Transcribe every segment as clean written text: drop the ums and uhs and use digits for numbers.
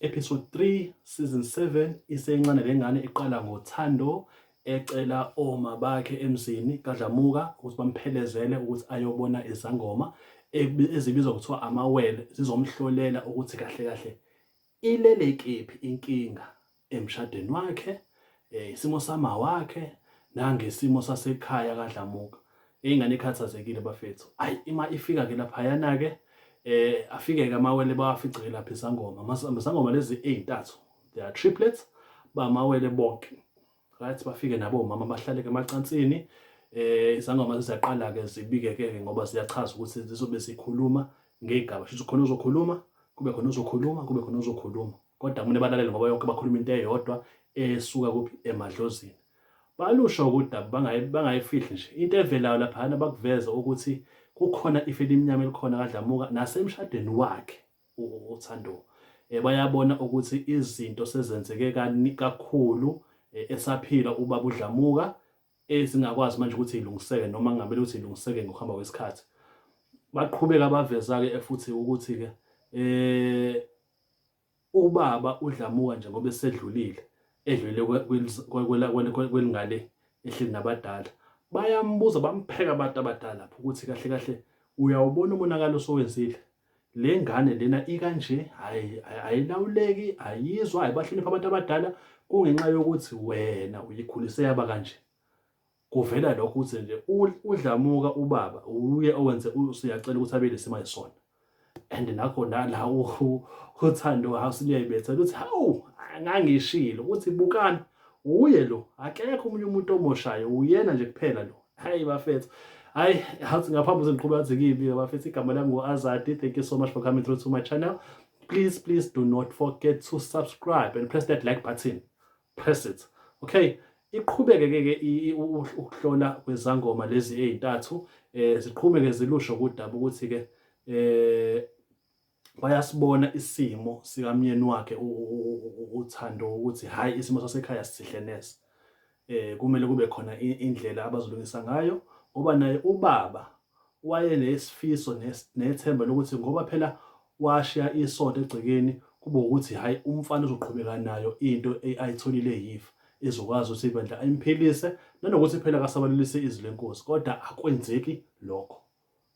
Episode 3 season 7 isencane lengane iqala ngothando ecela oma bakhe emzini kaDlamuka ukuthi bamphelezele ukuthi ayobona izangoma ezibizwa kuthiwa amawele zizomhlolela ukuthi kahle kahle ilele kephi inkinga emshadweni wakhe, eh, isimo sama wakhe nangesimo sasekhaya kaDlamuka. Ingane ikhathazekile bafethu. Ayi ima ifika ke laphayana ke eh afike ke amawele bawafice ke lapha isangoma. Isangoma lezi ezintathu. They are triplets bamawele bonke. Right bafike nabo omama bahlale ke emacansini eh izangoma zizaqala ke zibike ke ngoba ziyachaza ukuthi zizobe zikhuluma ngegaba. Shuthi khona uzokhuluma, kube khona uzokhuluma, kube khona uzokhuluma. Kodwa kumele balalele ngoba yonke bakhuluma into eyodwa esuka kuphi emadlozini. Balusho udaba bangayifihli nje. Into evelayo laphayana bakuveza ukuthi kukhona ifu elimnyama elikhona kaDlamuka nasemshadweni wakhe uThando. Eh, bayabona ukuthi izinto sezenzeke kakhulu eh, esaphila ubaba uDlamuka ezingakwazi manje ukuthi ilungiseke noma kungamele ukuthi ilungiseke ngokuhamba kwesikhathi. Baqhubeka baveza-ke futhi ukuthi-ke eh Ubaba uDlamuka nje ngoba esedlulile, edlulile kwelingale ehleli nabadala, bayambuza bampheka abantu abadala lapho ukuthi kahle kahle uyawubona umonakalo osowenzile. Le ngane lena ikanje, hhayi ayilawuleki, ayizwa, ayibahloniphi abantu abadala, kungenxa yokuthi wena uyikhulise yaba kanje. Kuvela lokho ukuthi nje uDlamuka ubaba uye owenze uSiyacela ukuthi abe lesimo ayisona. And nakho nala uThando house liyayibetha ukuthi hawu ngangishilo ukuthi bukani uye lo akekho omunye umuntu omoshayo uyena nje kuphela lo. Hayi bafethu. Hayi hathi ngaphambi kuze ngiqhubeka athi kibi bafethu igama lami ngu-Azadi. Thank you so much for coming through to my channel. Please please do not forget to subscribe and press that like button. Press it. Okay, iqhubeke ke ke ukuhlola kwezangoma lezi ezintathu eh ziqhubeke zilusho kudaba ukuthi ke eh bayasibona isimo sikamyeni wakhe uThando ukuthi hayi isimo sasekhaya sihle neze eh kumele kube khona indlela abazolungisa ngayo ngoba naye ubaba wayenesifiso nethemba lokuthi ngoba phela washiya isonto egcekeni kube ukuthi hhayi umfana uzoqhubeka nayo into ayitholile yifa ezokwazi ukuthi ibandla ayimphilise nanokuthi phela kasabalulise izwi lenkosi kodwa akwenzeki lokho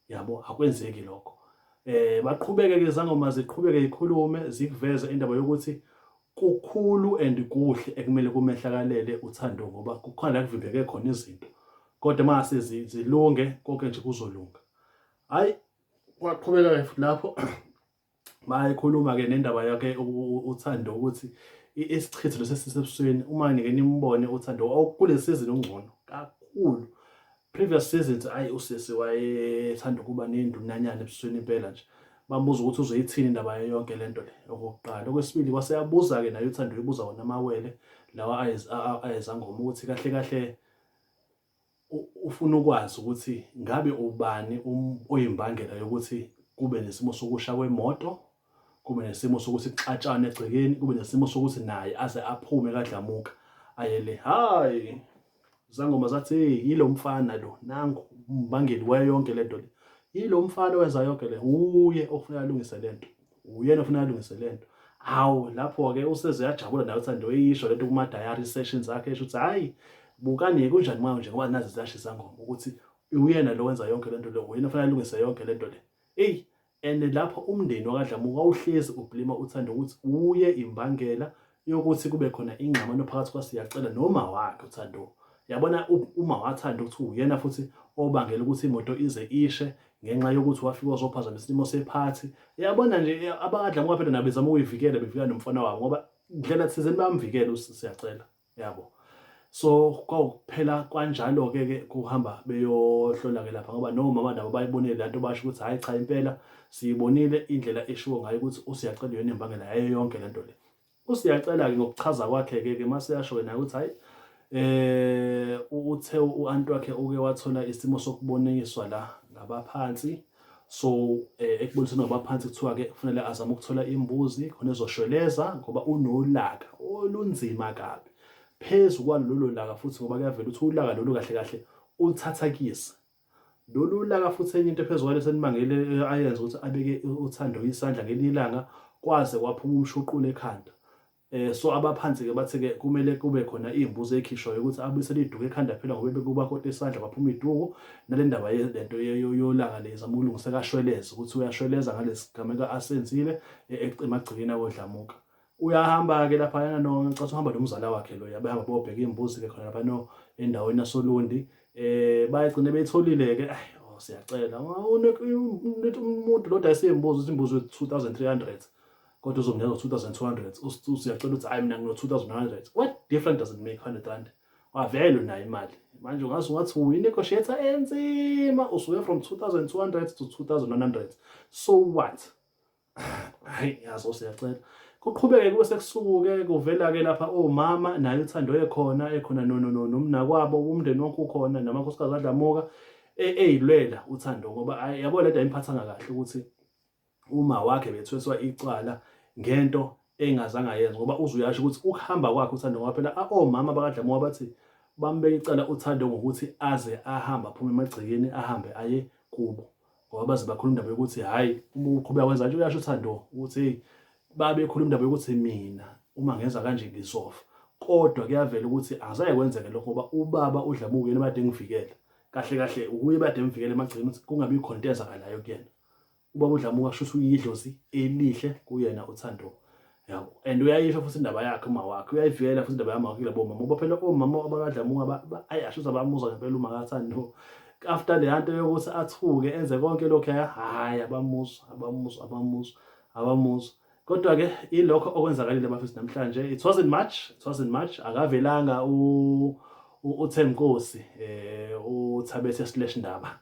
yabo akwenzeki lokho eh baqhubeke ke zangoma ziqhubeke ikhulume zikuveze indaba yokuthi kukhulu and kuhle ekumele kumehlakalele uThando ngoba kukhona la kuvimbeke khona izinto kodwa mase zilunge konke nje kuzolunga hayi kwaqhubeka ke futhi lapho bayikhuluma ke nendaba yakhe uThando ukuthi isichitho lesi sisebusweni uma nike nimbone uThando kule season ungcono kakhulu Previous seasons ayi usisi wayethanda ukuba nendunanyana ebusweni impela nje. Bambuza ukuthi uzoyithini indaba yayo yonke lento le okokuqala. Okwesibili waseyabuza ke naye uthanda uyibuza wona amawele lawa ayezangoma ukuthi kahle kahle ufuna ukwazi ukuthi ngabe ubani um, oyimbangela yokuthi kube nesimo sokusha kwemoto kube nesimo sokuthi kuxatshane egcekeni kube nesimo sokuthi naye aze aphume kadlamuka ayele hayi Zangoma zathi hey yilo mfana lo nangu umbangeli wayo yonke lento le. Yilo mfana owenza yonke le uye okufuneka alungise lento. Uyena ofuneka alungise lento. Hawu lapho ke useze yajabula naye uthando eyisho lento kuma diary sessions akhe esho ukuthi hayi bukani kunjani manje ngoba nazi ziyasho izangoma ukuthi uyena lo wenza yonke lento le uyena ofanele alungise yonke lento le. Ey And lapho umndeni wakaDlamuka wawuhlezi ublima uThando ukuthi uye imbangela yokuthi kube khona ingxabano phakathi kwaSiyacela noma wakhe uThando. Yabona uma wathanda ukuthi uyena futhi obangela ukuthi imoto ize ishe ngenxa yokuthi wafika wazophazamisa isimo sephathi. Yabona nje abakaDlamuka phela nabo bezama ukuyivikela bevikela nomfana wabo ngoba ndlela thizeni bayamvikela uSiyacela. Yabo. So kwawukuphela kanjalo-ke ke kuhamba beyohlola ke lapha ngoba nomama nabo bayibonile lento basho ukuthi hhayi cha impela siyibonile indlela eshiwo ngayo ukuthi uSiyacela uyena imbangela yayo yonke lento le. USiyacela-ke ngokuchaza kwakhe-ke ke mase yasho naye ukuthi hhayi eh uthe u-anti wakhe uke wathola isimo sokuboniswa la ngabaphansi so eh, ekuboniseni ngabaphansi kuthiwa ke kufanele azame ukuthola imbuzi khona ezoshweleza ngoba unolaka olunzima kabi phezu kwalo lolo laka futhi ngoba kuyavela ukuthi ulaka lolu kahle kahle uluthatha kuyise lolu laka futhi enye into ephezu kwalo senibangele eh, ayenze ukuthi abeke uthando isandla ngelinye ilanga Kwaze kwaphuma umshuqulo ekhanda. Eh so abaphansi ke bathi ke kumele kube khona izimbuzi ekhishwayo ukuthi abuyisele iduku ekhanda phela ngoba bekuba kodwa isandla kwaphuma iduku nale ndaba yelento yolaka lezi amulungise kashweleza ukuthi uyashweleza ngalesigameko asenzile e, e, emagcekeni akodlamuka. Uyahamba ke lapha yana no ngicatha uhamba nomzala wakhe lo yabehamba bobheka imbuzi ke khona lapha no endaweni yasoLundi eh bayagcina beyitholile ke ay oh, siyacela umuntu lo dayisa imbuzi uthi imbuzi 2300 kodwa uzomnikeza 2200 usiyacela ukuthi hayi mina ngino 2100 what difference does it make 100 rand wavele unayo imali manje ungaze ungathi uyi-negotiator enzima usuke from 2200 to 2100 so what hayi yazi usiyacela kuqhubeke kube sekusukuke kuvela-ke lapha omama naye uthando ekhona ekhona nomnakwabo umndeni wonke ukhona namakhosikazi adlamuka e, eyilwela uthando ngoba yabo lento ayimphathanga kahle ukuthi uma wakhe bethweswa icala ngento engazange ayenze ngoba uze uyasho ukuthi ukuhamba kwakhe uthando ngoba phela omama bakadlamuka bathi bambeka icala uthando ngokuthi aze ahambe aphume emagcekeni ahambe aye kubo ngoba baze bakhuluma indaba yokuthi hhayi uma uqhubeka wenza nje uyasho uthando ukuthi hey babekhuluma indaba yokuthi mina uma ngenza kanje ngizofa kodwa kuyavela ukuthi angizange kwenzeke lokho ngoba ubaba udlamuka yena bade ngivikela kahle kahle ukuye bade ngivikela emagcekeni ukuthi kungabi khona into eyenzakalayo kuyena ubaba udlamuka kusho ukuthi uyidlozi elihle kuyena uthando yabo and uyayisho futhi indaba yakhe uma wakhe uyayivikela futhi indaba yama wakhe kulabo mama ngoba phela omama abakadlamuka ayi asho ukuthi abamuzwa ngempela uma kathando after le nto yokuthi athuke enze konke lokhu hhayi abamuzwa abamuzwa abamuzwa abamuzwa kodwa ke ilokho okwenzakalile bafisi namhlanje it wasn't much it wasn't much akavelanga u uThemnkosi eh uThabethe slash Ndaba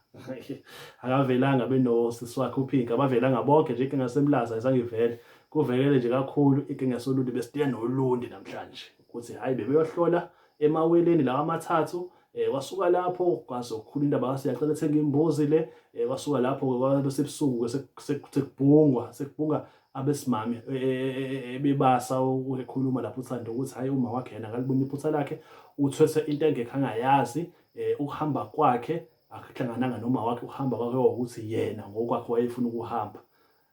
akavelanga benosisi wakhe uPink abavelanga bonke nje inkinga semlaza ayizange ivele kuvelele nje kakhulu inkinga yasolundi besidiya nolundi namhlanje ukuthi hayi bebeyohlola emaweleni lawa amathathu eh wasuka lapho kwaze ukukhulu indaba kasiyacela ethenga imbuzi le eh wasuka lapho kwabe sebusuku sekubhungwa sekubhunga abesimame e, e, e, bebasa ukukhuluma lapho uthando ukuthi hayi uma wakhe yena akalibona iphutha lakhe uthwese into engekho angayazi ukuhamba kwakhe akuhlangananga noma wakhe ukuhamba kwakhe ukuthi yena ngokwakhe wayefuna ukuhamba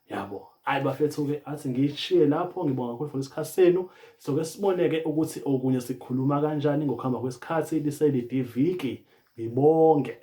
yabo hayi bafethu-ke athi ngiyishiye lapho ngibonga kakhulu for isikhathi senu soke sibone-ke ukuthi okunye sikhuluma kanjani ngokuhamba kwesikhathi liselide iviki ngibonge.